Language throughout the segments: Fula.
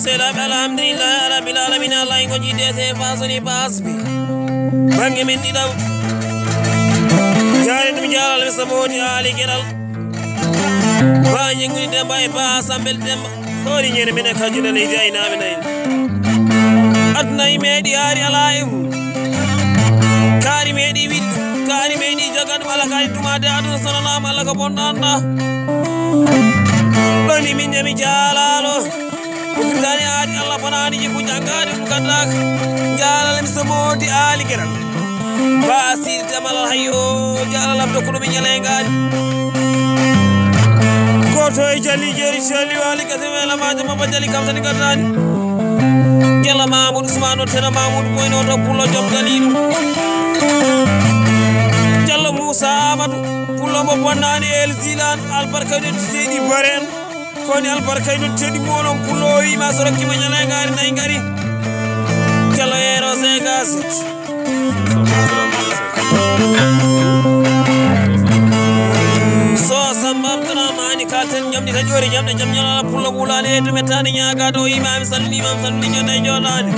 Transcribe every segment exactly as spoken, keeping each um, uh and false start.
Seeɗaaɓe, alhamdulillahi rabbil alamina, Allah en gojji D C fasoni basbi. Bannge men ɗiɗaɓo. Jaare ɗum jaalal mi sabooti aali geɗal. Baaji ngoni Demba e Ba Sambel Demba. Hoori ñande men e kajuna leydi aynaaɓe nayi. Aduna e meeɗi haari alaa e mum. Kaari meeɗi wiɗɗu, kaari meeɗi jaggan ɗum, Allah kaari dumaade aduna sono laamu Allah ko bonɗo anndaa. Ɗoni min ñami jaalaalo. Ko firtaani aadi Allah bonaani jikku janngaade ɗum kaddaaka. Jaalal mi so moodi aali geɗal. Baasir jamalal hayyo, jaalalam dokkuɗo mi ñaleengaari. Gooto e jali jeeri jali waali gasi weela maajo mabba jali kam tani gaddaani. Jalla Mamoudou Ousmane o tena Mamoudou Boyno to pullo jom daliiɗum. Jalla Moussa Amadou pullo mo bonnaani El Zilan albarka de seydi Bareen. Koni albarka e noddeeɗi moɗon pullo o wiima so rokkima ñalay ngaari nayi ngaari. Jalo eero segas. So Samba Abdourahmani kalten jamɗi taƴoori jamɗe jam ñalala pullo wulaani e dumettaani ñaagaade o wiima mi salminiima mi salmini jonde e jooɗaani.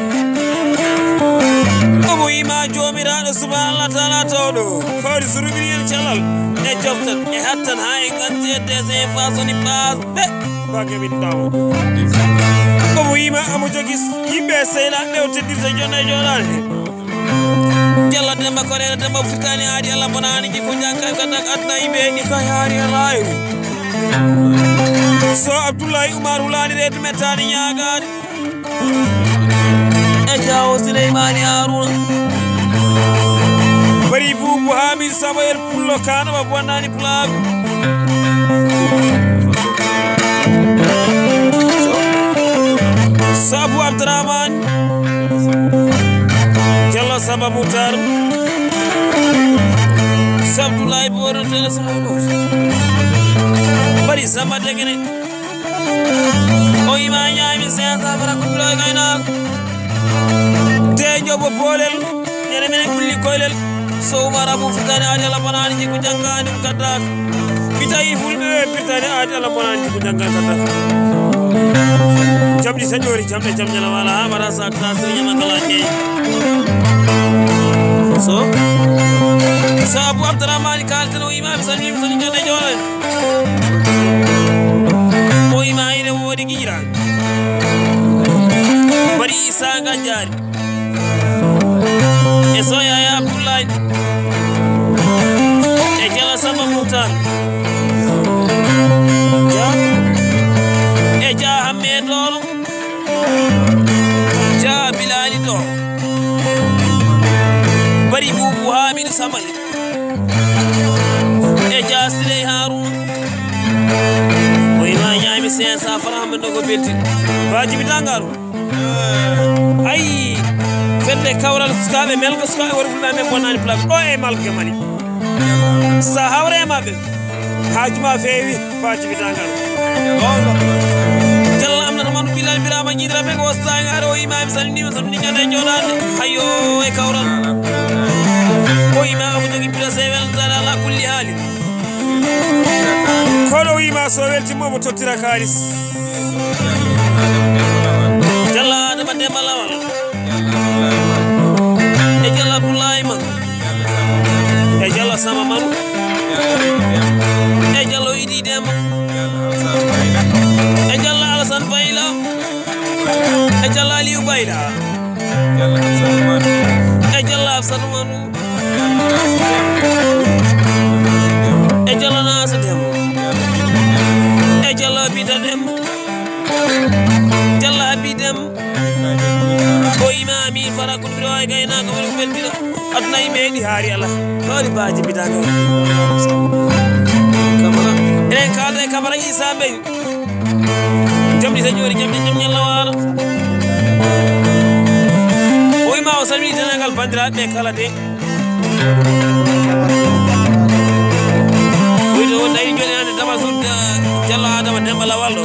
Omo wiima joomiraaɗo suba Allah taala tawɗo. Kawri so ruɓiri en calal e joftal e hattan haa en nganti e dese e fasoni base. Ɓe bage min ɗawo. Omo yima omo jogi yimɓe e seyla ɓe o teddirta jonna e joɗani. Jalla Demba Koreera Demba firtani haadi Allah bonani jikko jangga gadda adna yimɓe ni kay haari Allah e. So Abdullahi Umar wulani reedu mettani ñaagaade. E Jaawo Suleymaani Haaruuna. Bari Buubu Haamidu Samoyel Pullo Kaana wa bonnani Pulaagu. Sabu Abdurahmaan. Jallo Samba Mutar. Sabdulaay Booro Tele Sorono. Bari Samba Degene. O ima ñaami cinq cents francs ko ɗo e gaynaako. Te jobo poolel. Ñande minen ɓulli koylel. So Umar Abu Fitani aadi Allah bonani jikko jangani ɗum kaddaaka. Mi tawi fulɓe ɓe pirtani aadi Allah bonani jikko jangani kaddaaka. Jamɗi saƴoori jamɗe jam ñala wala ha mara sa tasiri ñama kala jeyi. So so Abu Abdurrahmani kalten o imami salmimi soni jonde joɗani. O ima ine woodi giƴiraaɓe. Mbaɗi Issa Gandiari. E Soyaya Abdoulaye. E Jala Samba Moutar. Ja. E Ja Hamme Doro. Ja Bilali Doro. Mbaɗi Buubu Hamidou Samba. E Dia Siley Harouna. O ima ñaami cinq cents francs hande ko belti. Ba Jibi Dangaru. Ayi. Fedde kawral sukaaɓe melgo sukaaɓe woni fulɓe men bonnani plaque ɗo e malga Mali. Sa hawre e maɓɓe. Haaju ma feewi. Ba Jibi Dangaru. Jalla am nata manu bilal birama jiidira ɓe ko sangaare o ima mi salmini mi salmini ñande joɗade. Hayo e kawral. O ima amu jogi pira sewel tara ala kulli haali. Kono o ima so weltima omo tottira kalis. Jalla Adama Demba Lawal. E Jalla Abdoulaye Manu. E Jalla Sama Manu. E Jalla Idi Demba. E Jalla Alassane Bayla. E Jalla Aliou Bayla. E Jalla Absatou Manu. E Jalla Nasu Demba. E Jalla Bita Demba. Jalla Abi Demba. O imami fara kun biro ay gayna ko woni beltina. Aduna e meeɗi haari Allah. Hoori baaji bidanga. Kamara. Enen kalda e Kamara Isa Mbeng. Jamɗi tan ƴoori jamɗi jam ñalla waala. O ima o salmini denagal bandiraɓe kala de. Woni o dañi joni hande dama sudda Jallo Adama Demba Lawal ɗo.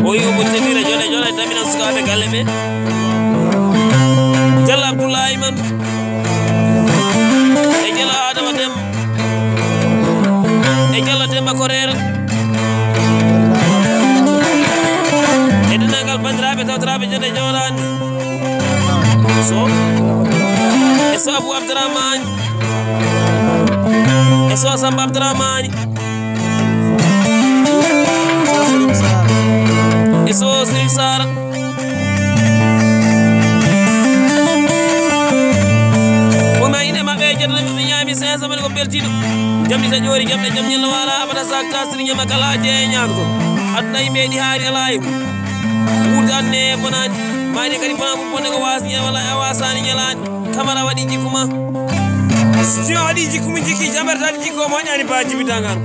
O yi omo tenira jone jone damina sukaɓe galle ɓe. Jallo Abdoulaye Man. E Jallo Adama Dem. E Jallo Demba Koreera. E so Samba Abdourahmane. E so Sirif Sara. Uma ine maɓɓe e jeɗɗo ɓe ñaami cinq cent mille ko beltiiɗo. Jamɗi ta ƴoori jamɗe jam ñalla wala abada sak tasiri ñama kala jeeye ñaago to. Aduna yimɓe ɗi haari alaa e mum. Wuurde aduna e bonaani. Maayde kadi bonaa ko bonde ko waasi ñe wala e wasaani ñalaani. Kamara waɗi jikku ma. Si a waɗi jikku mum jikki jambertaɗi jikku o moƴƴani ba jibitangal.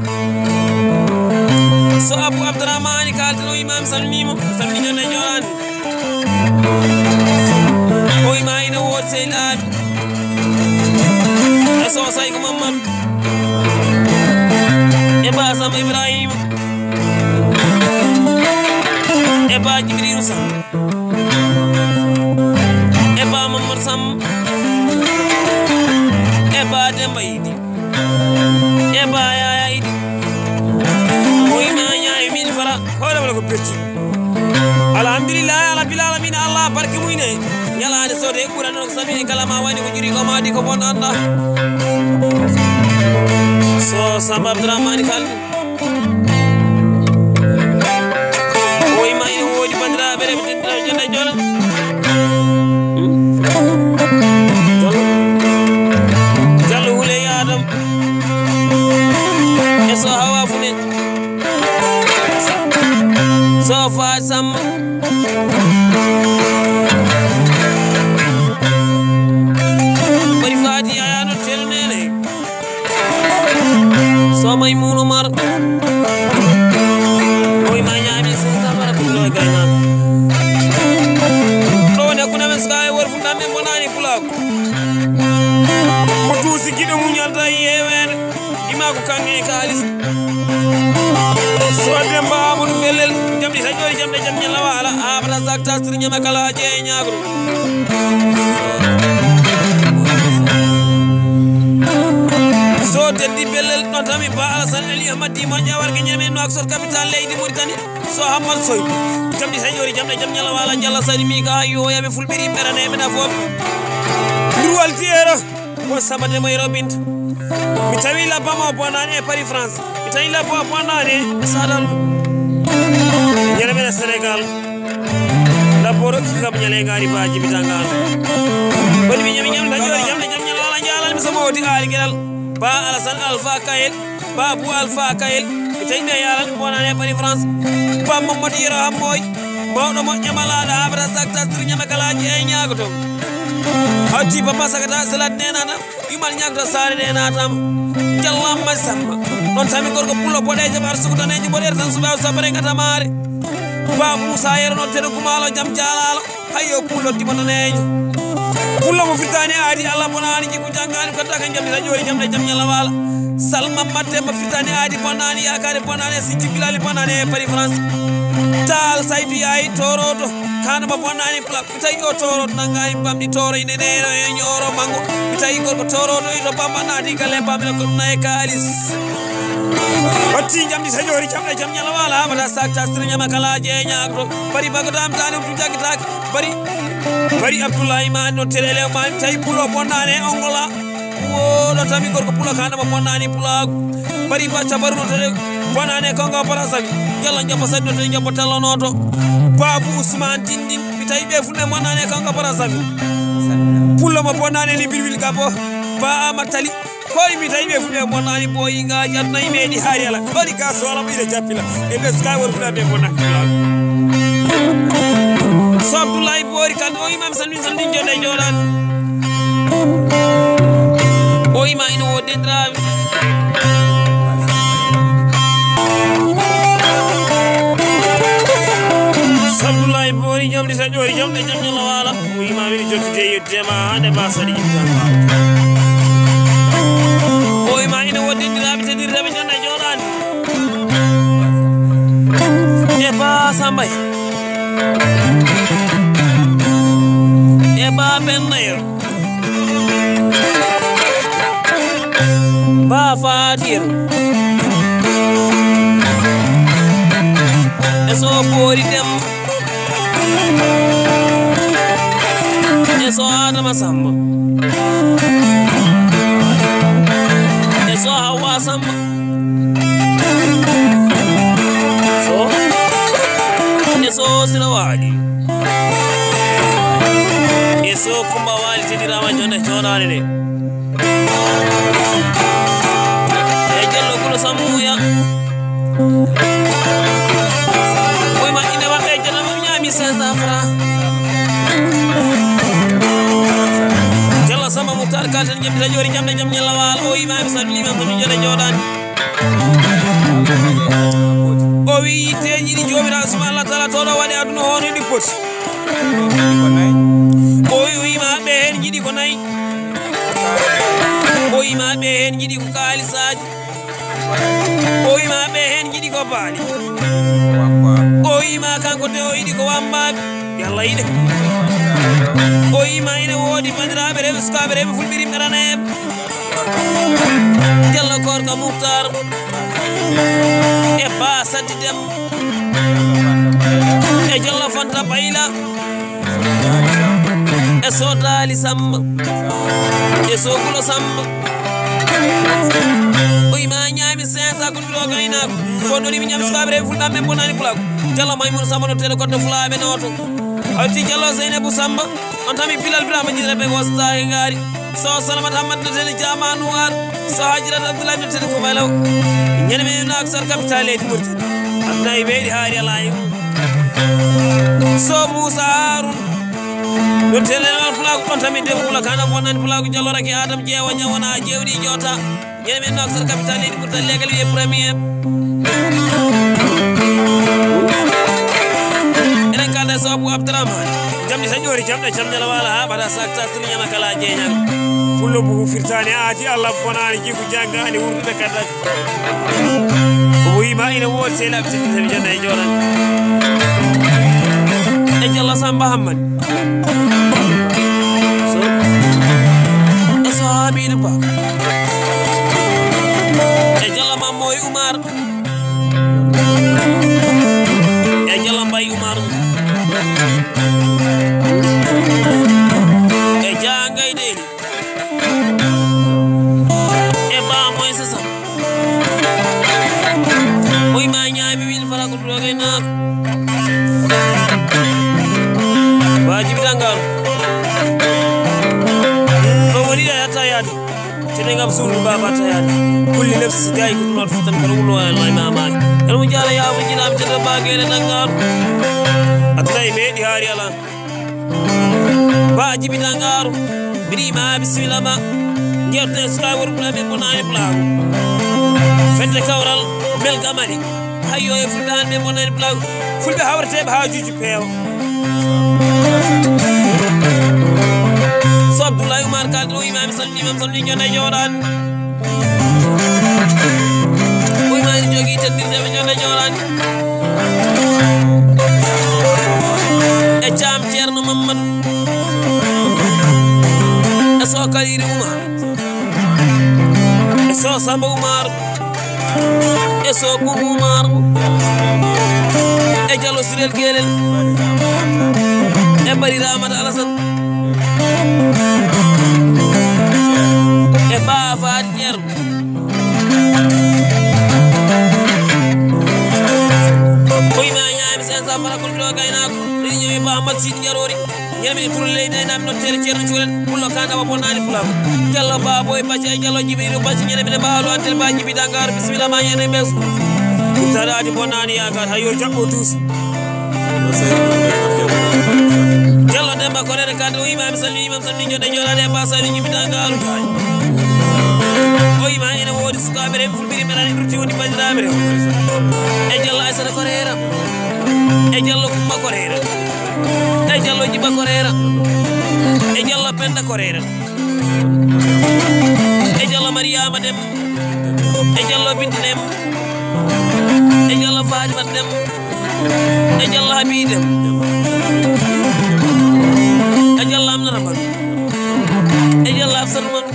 So Abou Abdourahmane kaltano imam salmimo salmi jonde joɗani. O ima ina woodi sey laaɓi. E so Sayko Mamadou. E ba Samba Ibrahima. E ba Jibrilu Samba. E ba Mamadou Samba. E ba Demba Idi. E ba Yaya Idi. O ima ñaami mille francs. Hoore wala ko perti. Alhamdulillah, ala bil alamin, Allah barke mum ne. Ñalaande sode e ɓura noon ko sami kala ma wayni ko juri ko maadi ko bon anda. So Samba Abdourahmane Kal. O ima ina woodi bandiraɓe rewde jonde jona. Jolo. Jalo Huley Adam. E so hawa fune. So Faat Samma. Mari Faati Yaya no tenu nene. So Maymuuna Umar. O ima ñaami sen samara ko lo gayna. Ɗo ne kuna men ska e wor fu namen bonani pulaaku. Mo tuusi giɗo muñal tawi yewere. Ima ko kanŋe e kaalis. So Demba Amadou Belel, jamɗi taƴoori jamɗe jam ñalla waala. Abata sak tastir ñama kala jeeye ñaagro. So teddi Belel ɗon tami ba Alasan Eli Ahmad Dima ƴawarke ñame no ak sot capital leydi Mauritanie. So Hammat Soy, jamɗi taƴoori jamɗe jam ñalla waala. Jalla sari mi ka yo yaɓe fulɓe ri ɓerane ɓe nafooɓe. Nduwal tiyera. Ko Samba Demba e Robinta. Mi tawi labba mo bonani e Paris France. Mi tawi labba mo bonani e Sadal. Ñande men e Sénégal. Labbo rokki kam ñale ngari ba jibitangal. Woni mi ñami ñam dañi woni ñam ñam ñam ala ñalal mi so mawdi ari gelal. Ba Alassane Alpha Kayel. Ba Bu Alpha Kayel. Mi tawi ɓe yalan bonani e Paris France. Ba Mamadou Yero Hammoy. Mawɗo mo ñamalaɗo habata sak tastir ñame kalaji e ñaagoto. Hawti papa sagata salat nenana. Yumal ñagta saare ɗe naatama. Jallamma Samba. Ɗon tami gorko pullo boɗeejo ɓar sukutaneejo boɗeere tan suɓe sabare ngata maare. Ba Moussa Yero noon teɗo gumalo jam jaalalo. Hayo pullo dimotaneejo. Pullo mo firtani aadi Allah bonani jikku jangani ko taka jamɗi tan jori jamɗe jam ñalla wala. Salma matte mo firtani aadi bonani yakare bonani si jibilali bonani e Paris France. Taal saytu yayi toroto. Kana mo bonani pulak. Mi tawi o toro nangani bamɗi toro ine neno e ñoro mango. Mi tawi gorko toroɗo ito bamba naati galle bamɗi no ko ɗuna e kaalis. Watti jamɗi taƴoori jamɗe jam ñala wala mata sak tastir ñama kala je ñaagto. Bari bagodam tani tu jagitaki. Bari bari Abdoulaye ma no terele ma tawi pulo bonnane ongola. Woɗo tami gorko pulo kana mo bonnani pulagu. Bari ba cabaru no tere bonnane kongo para sabi. Yalla jabba sabi no tere jabba talanoto. Babu Ousmane Tindin. Mi tawi ɓe fulɓe bonani e kanko bara safi. Pullo mo bonani ni birwil gabo. Ba ama tali. Koy mi tawi ɓe fulɓe bonani boyi nga jatna imeɗi hari ala. Kodi ga sola mo ina jappila. E ɓe ska wor fulɓe bonani. So Abdoulaye Bori kan o imam salmin salmin jode jodan. O ima ina wodi dendiraɓe. Abdoulaye Bori jamɗi sa ƴoori jamɗe jam ñalla wala. O ima wini jokkite yettema hande ba sadi jibta. O ima ina wodi dendiraɓe tedirreɓe jonɗe joɗani. E ba sambay. E ba bennayo. Ba fatir. E so bori dem. E so adama samba. Taƴoori jamɗe jam ñalla waalo, o wiima mi salminiima, mi salmini jooɗe jooɗaani. O wii yitteeji ɗi Joomiraaɗo Subhaanahu wa Taala tooɗo waɗi aduna o, no ɗi poti. O wi-, o wiima ɓe heen njiɗi ko nayi. O wiima ɓe heen njiɗi ko kaalisaaji. O wiima ɓe heen njiɗi ko baali. O wiima kanko de o yiɗi ko wammbaaɓe. Yo Allah yiɗe. O wiima ina woodi banndiraaɓe rewɓe, sukaaɓe rewɓe fulɓe rimɓe rana en. Jallo Koorka Muhtar e Ba Saddi Dem e Jallo Fanta Bayla e Sodaali Samba e Sogulo Samba. O wiima ñaami cinq cents ko ɗo gaynaako. Ko ɗo rimi ñaami sukaaɓe rewɓe fulɓe amen bonani pulaaku. Jallo Maymuuna Samba no teɗo koddo fulaaɓe nooto. Hawti Jallo Zeynabu Samba. On tami Bilal Birama Jidre ɓe wasta e ngaari. So Salamat Hamad no tene Jama Noir. So Hajirat Abdoulaye no tene ko Malaw. Ñande men nak sar capital leydi Mauritanie. Aduna e weeɗi haari alaa e mum. So Moussa Haroun no tene noon pulaagu on tami de pula kana wonani pulaagu Jallo Raki Adam Jeewa ñawana jeewɗi joota. Ñande men nak sar capital leydi Mauritanie legal wiye premier. Enen kalda so Abou Abdourahmane. Jamɗi taƴoori jamɗe jam ñala waala haa ɓada sak tak tini ñana kala jeeñal. Fullo buhu firtaani aati Allah bonaani jigu janngaani wurdude kaddaji. O wiima ina woodi sehilaaɓe teddi tawi jonde e jooɗani. E Jallo Samba Hammadi. So. E so Hamidou Ba. E Jallo Mammoy Oumar. E Jallo Mbaye Oumar. E Jangay Deli. E Ba Moy Sasa. Oy ma ñaami wil fara ko doge na. Wajibi dangal. Ɗo woni ɗo yatta yaade. Tene ngam suudu baba tayaade. Kulli nafsi jaayi ko ɗum waɗata tan kala wullo e Allah e mamaaki. Kala mo jaala yaa mo jinaama teddo baageele nangaaru. Aduna e meeɗi haari alaa. Ba jibi nangaaru. Mbiɗi ma bisimilla ma. Njeewtene suka worɓe men mo naani pulaagu. Fedde kawral belgamani. Hayyo e fulɓe an ɓe bonani pulaagu. Fulɓe hawreteeɓe haajuuji peewa. So Abdoulaye Oumar Kaldou imami salmini imam salmini jonde jooɗaani. O imani jogii teddirdeɓe jonde jooɗaani. E Caam Ceerno Mamadou. E so Kaliri Oumar. E so Samba Oumar. E so Kumba Oumar. E Jallo Sirel Gelel. E Bari Ramata Alassane. E Ba Fati Ceerno. Ko ima ñaami cinq cents francs ko ɗo gaynaako. Ɗiɗi ñaami Ba Amadou Sidi Jarori. Ñaami e turu leydi e naami notteere Ceerno Cuuren. Pullo ka nawa bonnaani pulaagu. Jallo Ba Boy Bacca e Jallo Jibrilu Bacca ñande mine mbaalo antel Ba Jibi Dangar. Bisimilla ma ñande ɓes. Taraadi bonnaani yaakaar hayo jaɓɓo tuus. Jallo Demba Korere Kande o ima mi salmi imam salmi jonde jooɗaade e Ba Sali Jibi Dangar. O ima ina woodi sukaaɓe rewɓe fulɓe ɓe rani rutti woni banndiraaɓe rewɓe. E Jallo Aysata Korere. E Jallo Kumba Korere. E Jallo Jiba Korere. E Jallo Penda Korere. E Jallo Mariama Dem. E Jallo Binti Dem. E Jallo Fatima Dem. E Jallo Habi Dem. E Jallo Amnata Man. E Jallo Hafsatu Man.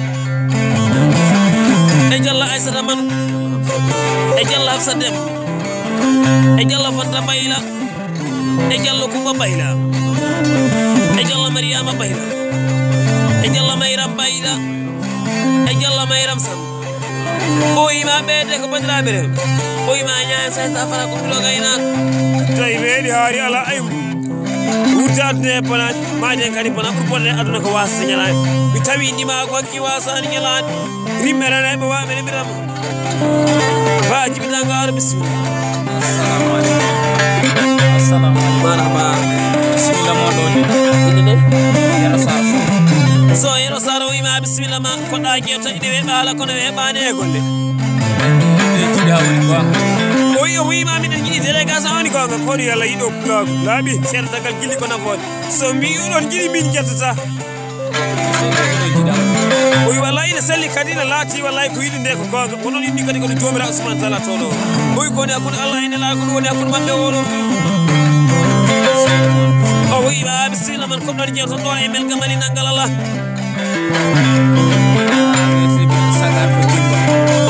E Jallo Aysata Man. E Jallo Hafsa Dem. E Jallo Fanta Bayla. E Jallo Kumba Bayla. E Jallo Mariama Bayla. E Jallo Mayram Bayla. E Jallo Mayram Sam. O ima ɓeede ko banndiraaɓe rewɓe. O ima ñaaya say sa fara ko ɗuɗo gaynaako. Tawi weeɗi haari alaa aybu. Wurti aduna e bona, maaji en kadi bona, ɓuri bonde aduna ko waasde ñalaande. Mi tawi ndima ko hakki waasaani ñalaande. Rimɓe rana ɓe waaɓe remirama. Ba Jibi Dangar, bisimilla. Assalamu aleykum. Assalamu aleykum. Marhaba. Bisimilla moɗon. Inde nde? Yero Sarr. So Yero Sara o wiima bisimilla ma, ko ɗa jeeto ine weeɓa haala kono weeɓaani e golle. Ɓe jiɗa woni goonga. O wi o wiima miɗen jiɗi délégation woni goonga, kono yo Allah yiɗo pulaagu. Laaɓi, seeɗa dagal gilli ko nafoore. So mbi oɗon jiɗi min jettata. O wi wallahi ine selli kadi ine laati wallahi ko yiɗi nde ko goonga. Onon inni kadi kono Joomiraaɗo Subhaanahu wa Taala tooɗo. O wi ko woni hakkunde Allah e Nelaaɗo, ko ɗum woni hakkunde maɓɓe e oɗo. O wi ma bisimilla man ko ɗon jeeto ɗo e Melka Mali nanngal Allah. Sagar to Jimba.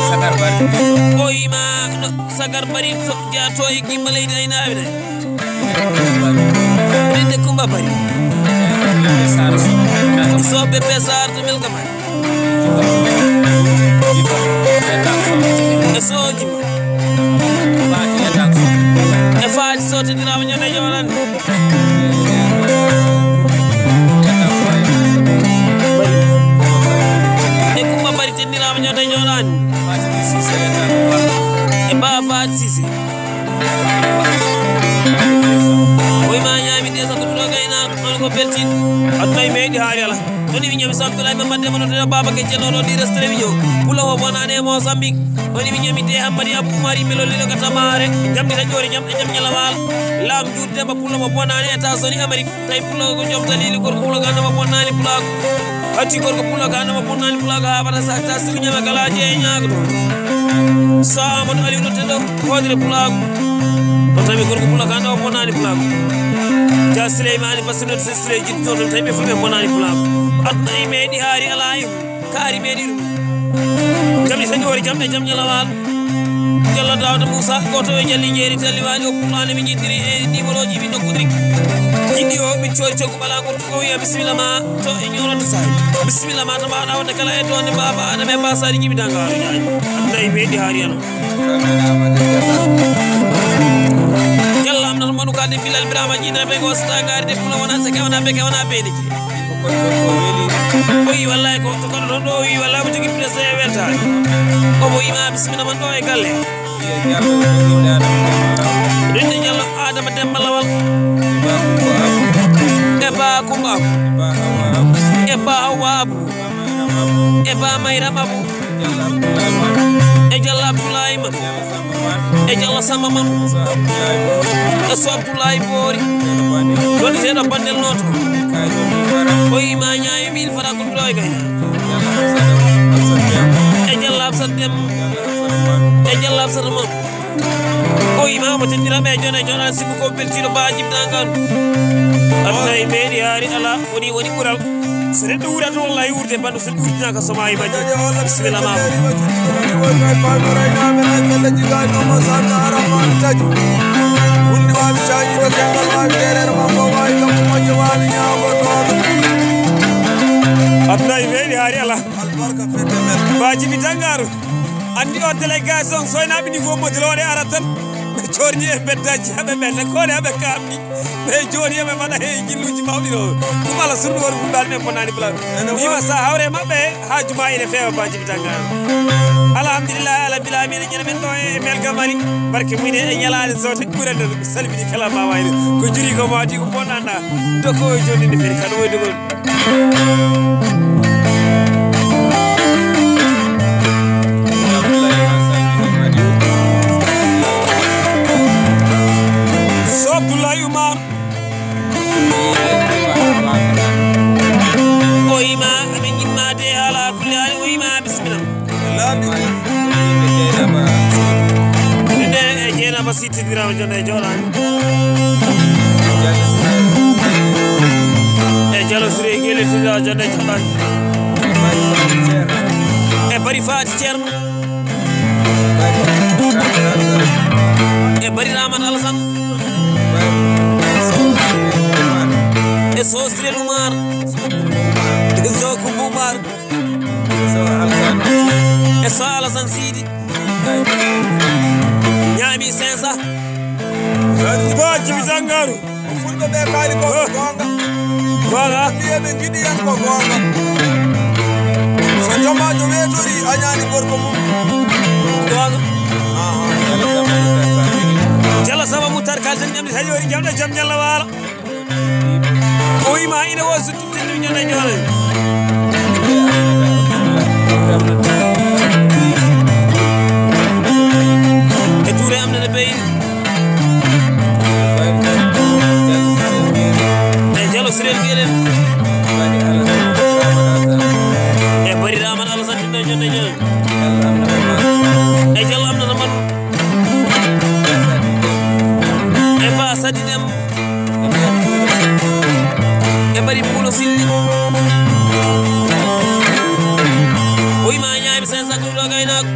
Sagar bari to Jimba. O wi ma no Sagar bari to jaato e Gimba leydi aynaaɓe ne. Rinde Kumba bari. So bébé Sar to Melka Mali. E so Jimba. E Faati so teddiraama ñande jawran. E Kumba bari teddiraama ñande jawran. E Ba Faati Sise. Oy ma ñaami desa ko ɗo gayna on ko beltin. Aduna e meɗi haali ala. Ɗoni mi ñami so Abdoulaye Mamadou Demba no teno baba ke cello no di restere mi ño. Pula wo bonane e Mozambique. Ɗoni mi ñami de Hammadi Abou Oumar yimɓe lolliɗo ka tamare. Jamdi tan ƴoore jam e jam ñala waala. Laam juuti Demba pula mo bonane États-Unis Amérique. Tawi pula ko jom dalili gorko pula ka nama bonani pula. Hatti gorko pula ka nama bonani pula ka habata sa ta siku ñama kala je ñaago to. Sa Amadou Aliou no tendo hodire pula. O tawi gorko pula ka nama bonani pula. Ja Souleymane Bassirou Sestre jiddo to tawi ɓe fu ɓe bonani pula. Aduna e meɗi haari ala e kaari meɗi ɗum. Jamɗi tan ƴoori jamɗe jam ñalawal. Jallo Dawda Moussa, goto e jalli jeeri talliwani o pulani mi jiddiri e numéro ji min nokkudiri. Jiɗɗi o min coori coggu ɓala gorko o wiya bisimilla ma to e ñoronde sahi. Bisimilla ma to mbaɗa wonde kala e donde baba Adama e basari jibi dangaru ñaani. Aduna e meɗi haari ano. Jalla am na to manu kadi Bilal Birama jiɗa ɓe go stangari de pulo wona seke wona beke wona beɗe. O wi wallahi ko to kono ɗon ɗo o wi wallahi mo jogi presse e weltaare. Omo wi ma bisimilla man ɗo e galle. Rinde Jallo Adama Demba Lawal. E Ba Kumba Abu. E Ba Hawa Abu. E Ba Mayram Abu. E Jallo Abdoulaye Man. E Jallo Samba Man. E So Abdoulaye Boori. Loddeteeɗo Bandel Nooto. O yima ñaawi min fota kulɓe ɗo e gayna. E Jallo Absat Dem. E Jallo Absat Man. O yima omo teddira ɓe jone jona sibu ko beltiɗo ba jibdangal. Aduna e meɗi haari ala woni woni ɓural. So neɗɗo wuurata wallahi wuurde bandu so ɗuurtinaka so maayi majji. Bisimilla ma. Aduna e meɗi haari ala. Ba jibi dangaru. Andi o délégation soynaɓe niveau module o ɗe ara tan. Ɓe corni e beddaji haɓe ɓenne kone haɓe kamni. Ɓe joni eɓe mbaɗa he jilluji mawɗi ɗo. Ɗum ala surɗo won fulɓe alɓe bonani bla. Wima sa hawre maɓɓe ha juma ine fewa ba jibi dangaru. Alhamdulillah ala bila amina ñande men ɗo e Melka Mali. Barke muyne e ñalaɗe sewte ɓurande ɗum salmini kala ma wayde. Ko juri ko mawdi ko bonanda. Dokko e joni ne feri kala woydugol. So Abdoulaye Oumar. O yima aɓe ñimma de haala kulli haali o yima bisimilla. Laabi. Inde e Jeynaba Sy teddirama jonde e joɗani. E Jalo Siré Gueye teddirama jonde e joɗani. E Bari Fati Ceerno. E Bari Raman Alassane. E Sosre Lumar. E Sokumba Umar. E so Alassane Sidi. Ñaami cinq cents. Ba jibi dangaru. Ko fulɓe ɓe kaali ko goonga. Goonga. Mbiye ɓe ngiɗi en ko goonga. So jomajo weetori a ñaani gorko mum. Goonga. Jalla sama mu tarkal tan ñamde taƴori jamɗe jam ñalla waala. O wima ina wo suttu teddu ñande joone. Yalla am nana man. E ba Sadi Dem. E bari Puulo Silli. O yima ñaami cinq cent ko ɗo gaynaako.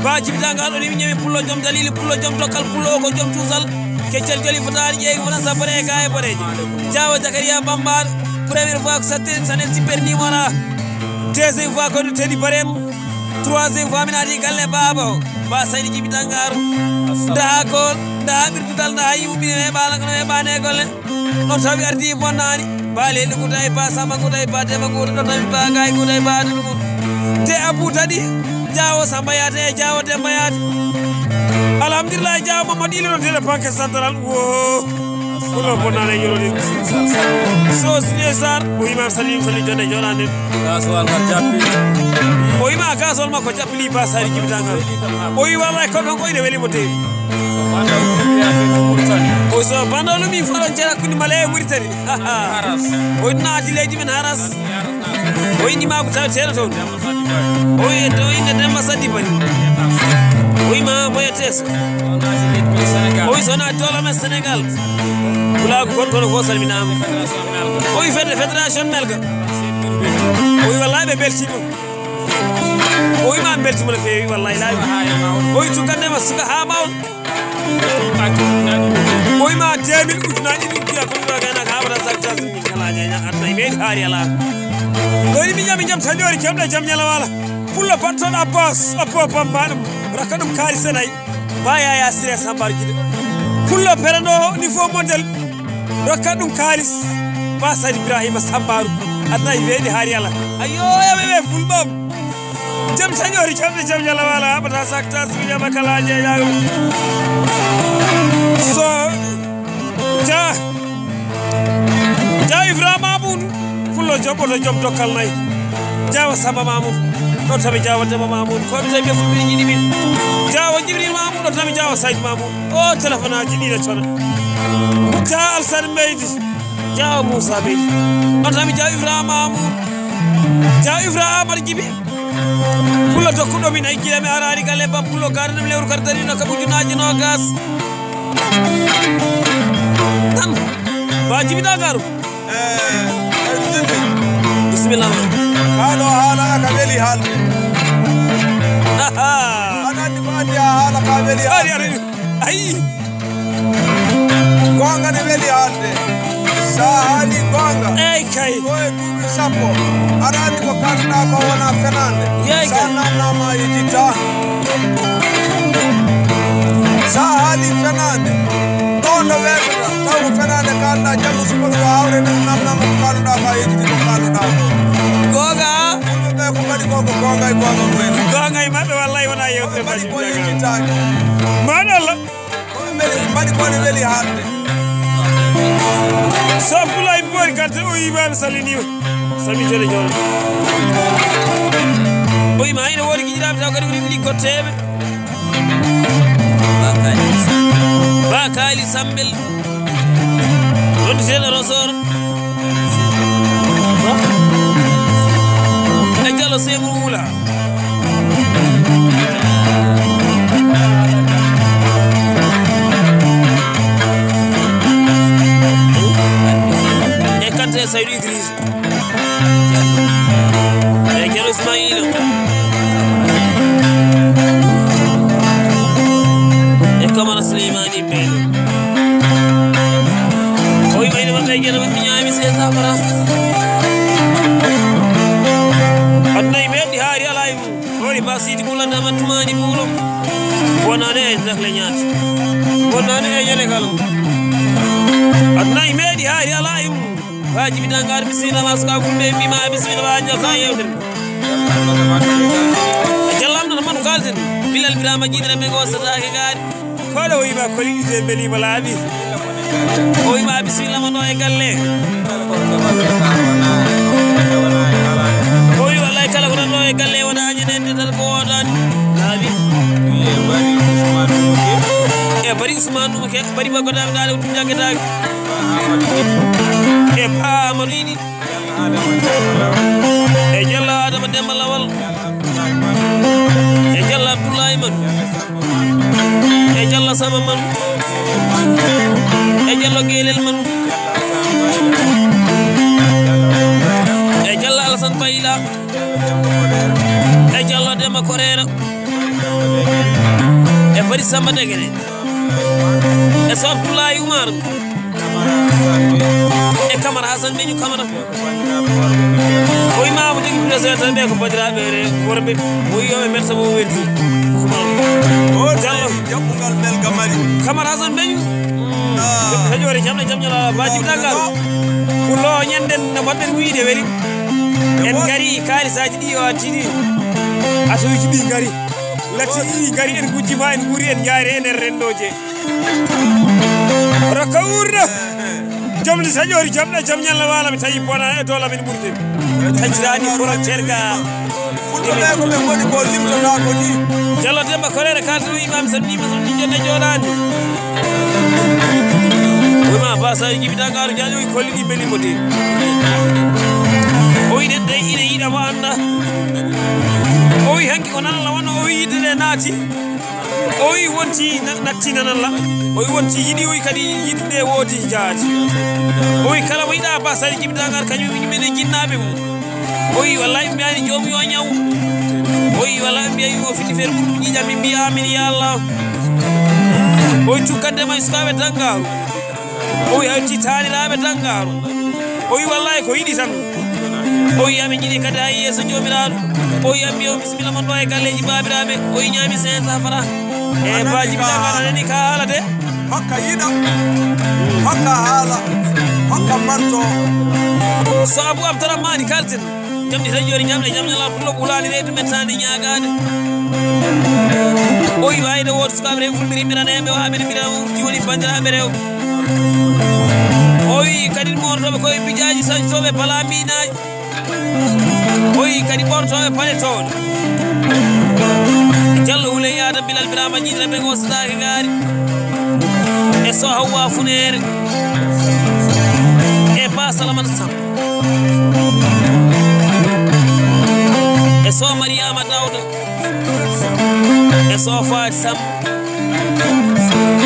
Ba Jibi Dangar o yimi ñami pullo jom dalili, pullo jom dokkal, pullo o ko jom cuusal. Keccel joli fotaani ƴeegi fota sa bore e gaye boreje. Jaawo Zakariya Bambaɗo. Première fois ko satten sanen si perni mona. Deuxième fois ko ɗum tedi barem. Troisième fois mi naati galle baaba o. Ba Saydi Jibi Dangar. Nda ko, nda ɓirdugal, nda yimɓe ɓe ɓaala kono ɓe ɓaane golle. Ɗon tawi ardi bonnani. Ba Leydi Guta e ba Samba Guta e ba Demba Guta, ɗon tawi ba Gaye Guta e ba Aduna Guta. Te Abou Tadi, Jaawo Samba Yaate e Jaawo Demba Yaate. Alhamdulillah, Jaawo Mamadou Ilo ɗon tele Banque Centrale. Wo. Wala bonnani e yoro ɗin. So Sine Sar, o yima salim salim jonde jonande. Gasoil ngal jappi. O yima gasoil makko jappili ba Sari Jibi Dangar. O yi wallahi ko ɗon ko ine weli mo tewi. So banda o ɗum wiya fe to Mauritanie. O so banda o ɗum mi fara jara kuni male e Mauritanie. Haras. O naati leydi men Haras. O inni ma ko taweteɗo toon. O wi to inde Demba Sadibari. O wi ma moye teso. O wi so naati dolo men Sénégal. Pulaagu gonɗo toon fof salminaama. O wi fedde fédération Melka. O wi wallahi ɓe beltima. O wi ma beltima no feewi wallahi laawi. O wi cukkandema suka ha mawɗo. O wi ma deux mille ujunaaji ɗiɗi mbiya ko ɗum ɗo gaynaaka haɓata sak tas min kala ñeña aduna e meɗi haari ala. O wi mi jam mi jam tañoori kewɗe jam ñalawala. Pullo battoɗo Abbas Abbo bamma ɗum rokka ɗum kaari senay. Ba Yaya Sire Sambar Jiɗo. Pullo perano niveau modèle. Rokka ɗum kaalis. Ba Said Ibrahima Sambaru. Aduna e weeɗi haari ala. Ayo yaɓe ɓe fulɓam. Jam tañoori kamɓe jam yalla wala haɓata sak tas mi jaɓa kala jeeyaɗo. So ja ja Ibrahima Mamoudou. Pullo joɓoto joom dokkal nayi. Jaawa Samba Mamoudou. Ɗo tami Jaawa Demba Mamoudou. Ko mi tawi ɓe fulɓe jiɗi min. Jaawa Jibril Mamoudou. Ɗo tami Jaawa Said Mamoudou. O téléphone aji ɗiɗo cona. Ja Alsan Meydi. Jaawa Moussa Bey. Ɗon tami Jaawa Ibrahima Amadou. Jaawa Ibrahima Amadou Jibi. Pullo tokkuɗo min ay gila mi araani galle bam pullo gaare ɗum lewru kadi darino ka ujunaaji noogas. Tan. Ba Jibi Dangaru. Eh, ay Jibi. Bismillah. Kaɗo haala aka weli haalde. Aɗa anndi ko addi a haala ka weli haalde. Ayi. Goonga ne weli haalde. Sa haali goonga. Eyi kay. Ko e duuɓi sappo. Aɗa anndi ko kalɗa ko wona fenaande. Yeey kay. Sa namnama yejita. Sa haali fenaande. Ɗo no weetata. Taw ko fenaande kalɗa janngo suba ko hawre nde namnama ko kalɗa ka yejiti ko kalɗa ko. Goonga. Fulɓe ɓe ko mbaɗi ko ko goonga e goonga mumen. Goonga e maɓɓe wallahi wona yewtere. Mbaɗi ko yejitaani. Maɗa Allah. Mbaɗi ko ne weli haalde. So Abdoulaye Boy Kante o yima mi salminima. Sami jole jole. O yima ina wodi giɗiraɓe taw kadi ko ɗiɗi gotteɓe. Bakali Sambel. Ɗon seeɗa rosor. E jalo semru wula. E kante Saydu Idris. E jalo Ismaila. E Kamara Suleymani. O wi ɓayde wonde e gueɗe wonde ñaami se safara. Aduna e meɗi haari ala e mum. Hori ba sidi ɓulanda ma tumani ɓuulo. Wonani e dakle ñaati. Wonani e ñande kala. Aduna e meɗi haari ala e mum. Ba Jibi Dangar bisimilla ma suka fulɓe mbima bisimilla ma ñaka yewtere. Jallam no manu kalten. Bilal Birama Jidra ɓe go satake gaari. Koɗo o wima ko liɗɗi de belima laaɓi. O wima bisimilla ma ɗo e galle. O wi wallahi kala ko nan ɗo e galle wona ñande tan ko wodani. Laaɓi. E bari Ousmane Nuke. E bari Ousmane Nuke. Bari ba goɗɗo am gaare o tun jaggetake. E Ba Amadou Idi. E Jalla Adama Demba Lawal. E Jalla Abdoulaye Man. Manu, e Jallo Geelel Manu, e Jallo Alasan Bayla, e Jallo Demba Koreera, e Bari Samba Degene, e Sow Abdoulaye Oumar, e Kamara Hasan Meñu Kamara. O wiima mo jogi président tan ɓe ko bandiraɓe re worɓe, o wi yoɓe mersa mo welti. O Jallo. Jaɓɓugal Melka Mali. Kamara Hasan Meñu. Heƴore jamɗe jam ñala baji dangal. Pullo ñanden no mbaɗɗen wiyde weli. En ngari kaalisaji ɗi o attini. Atuji ɗi ngari. Lati ɗi ngari en gujji ma en guuri en jaari e nder rendoje. Rokka wuurna. Jom ni saƴoori jam ɗe jam ñalla waala mi tawi bona e dola min ɓurten. Tacciraani frontière ga. Fulɓe ɓe ko ɓe ngoni ko limtonaa ko ni. Jallo Demba Koreere kalta no imam sanni ma sanni jonne jooɗaani. Wima basaji jibi dangaro jaajo wi kolli ɗi mbeli mo de. O wi ɗen de ina yiɗa mo annda. O wi hanki ko nanala wonno o wi yidde nde naati. O wi wonti na-, natti nanalla. O wi wonti yiɗi, o wi kadi yiɗde woodi jaati. O wi kala mo yiɗa basaji jibi dangar kañum wi minen jinnaaɓe mum. O wi wallahi ɓe mbiyani joomum yo ñaw. O wi wallahi ɓe mbiyayi o fini feere ɓurɗum ƴiiƴam min mbiya amin ya Allah. O wi tukkande ma e sukaaɓe dangaru. O wi hawti taaniraaɓe dangaru. O wi wallahi ko yiɗi tan. O wi amin jiɗi kadi hay yeeso joomiraaɗo. O wi ammi o bisimilla mon ɗo e galleji baabiraaɓe. O wi ñaami cinq cents francs. E baji mi dangal anani ka haala de. Hokka yiɗa. Hokka haala. Hokka manto. So Abou Abdourahmane kalten. Jamdi tan joni jamɗe jam nala pullo ɓulaani reedu men tande ñaagaade. O wi wayde wooto sukaaɓe rew fulɓe rimɓirana en ɓe waɓe ne mbira urji woni banndiraaɓe rew. O wi kadi moototooɓe koye bijaaji sañtotooɓe balaminaaji. O wi kadi ɓortooɓe paɗe toon. Jallo Huley Adam Bilal Birama Ñiiɗira ɓe ngo sataake ngaari. E so Hawwa Funeere. E Ba Salamata Sam. E so Mariama Dawda. E so Faati Sam.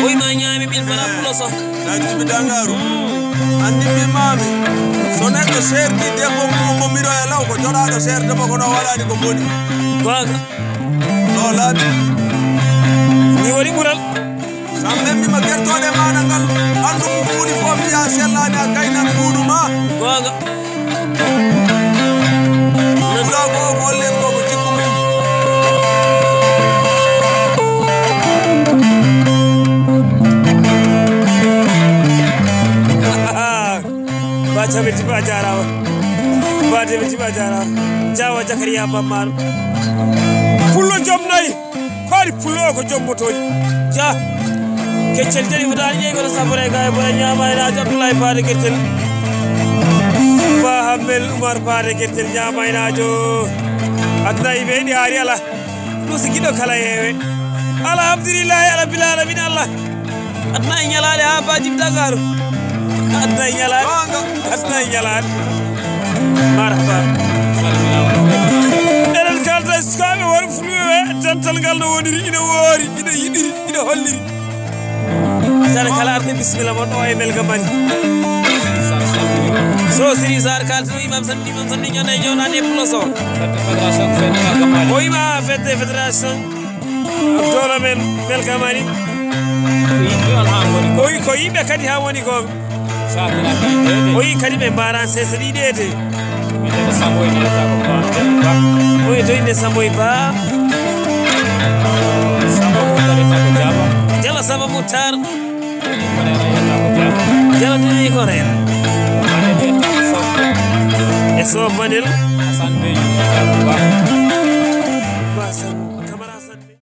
Ɓoy ma ñaami min fana pulo so. Sa jibi dangaru. Andi mi mami. So neɗɗo serdi debbo mum mo miro e law ko joɗaɗo serde mo kono waɗani ko boni. Goonga. No laaɓi. Ni woni ɓural. Sa memmi ma gertoɗe maɗa ngal. Andu ko woni fof mbiya sellani a gaynan mbuɗu ma. Goonga. Pulaagu o ko hollen ko ko jikku mum. Ba Cabe Tiba jarama. Ba Debe Tiba jarama. Jawa Jakariya Bammaɗo. Pullo jom nayi. Faari pullo o ko joom motooji. Ja. Keccel jeli fotaani ƴeewi kono safore ga e bone ñaama e naajo Abdoulaye Paate Keccel. Ba Hammel Umar Paate Keccel ñaama e naajo. Aduna e ɓeyɗi haari ala. Ɗum si giɗo kala heewe. Alhamdulillahi ala bila alamin Allah. Aduna e ñalaade haa baaji mi dagaaro. Aduna e ñalaade. Goonga. Aduna e ñalaade. Marhaba. Enen kalda e sukaaɓe worɓe fulɓe ɓe, dental ngal no woniri, ina woori, ina yiɗiri, ina holliri. Tan kala arde bisimilla mon ɗo e Melga Mari. So Siri Sarr kaltino imam sanni, imam sanni ñande e jewnaade e pulo so. Fedde fédération ko fedde Melga Mari. O wima fedde fédération. Abdoura men Melka Mari. Ko yimɓe on haa ngoni ko. O wi ko yimɓe kadi haa woni ko. Sakira ɗi deede. O wi kadi ɓe mbaran sese ɗi deede. Ɓe ndeɗa Sambo e ndeɗa ko ba, ba. O wi to inde Sambo e ba. Sambo ko tare tako jaba. Jala Sambo Moutar. Ko nena yetta ko jaba. Jala tini ko ren. Ane yetta ko so. E so Banel. Hasan Bey yetta ko ba.